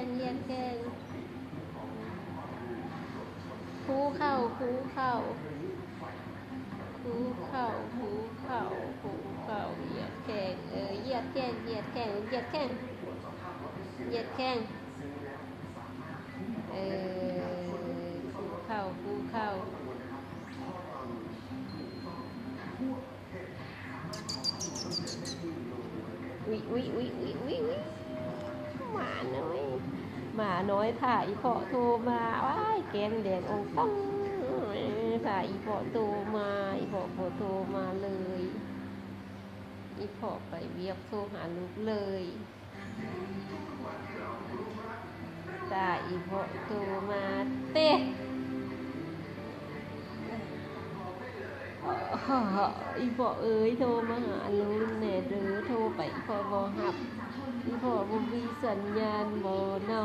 ນ ຢຽດແຂ້ງ. ຄູເຂົ້າ ຄູເຂົ້າ ຄູເຂົ້າ ຄູເຂົ້າ ຄູເຂົ້າ ຢຽດແຂ້ງ. ເອີ ຢຽດແຂ້ງ ຢຽດແຂ້ງ ຢຽດແຂ້ງ ຢຽດແຂ້ງ. ເອີ ຄູເຂົ້າ ຄູເຂົ້າ. ອຸຍ ອຸຍ ອຸຍ ອຸຍ ອຸຍ ອຸຍ ໝານ້ອຍ ໝານ້ອຍພາອີ່ພໍ່ໂທມາ. ວ້າຍ ແກ້ມແດງອອງຕອງ ພາອີ່ພໍ່ໂທມາ ອີ່ພໍ່ບໍ່ໂທມາເລີຍ. ອີ່ພໍ່ໄປວຽກ ໂທຫາລູກເລີຍ. ຕາ ອີ່ພໍ່ໂທມາເຕະ. ອີ່ພໍ່ເອີຍ ໂທມາຫາລຸງແດ່ເດີ. ໂທໄປ ອີ່ພໍ່ບໍ່ຮັບ. ອີ່ພໍ່ບໍ່ມີສັນຍານບໍ່ນໍ?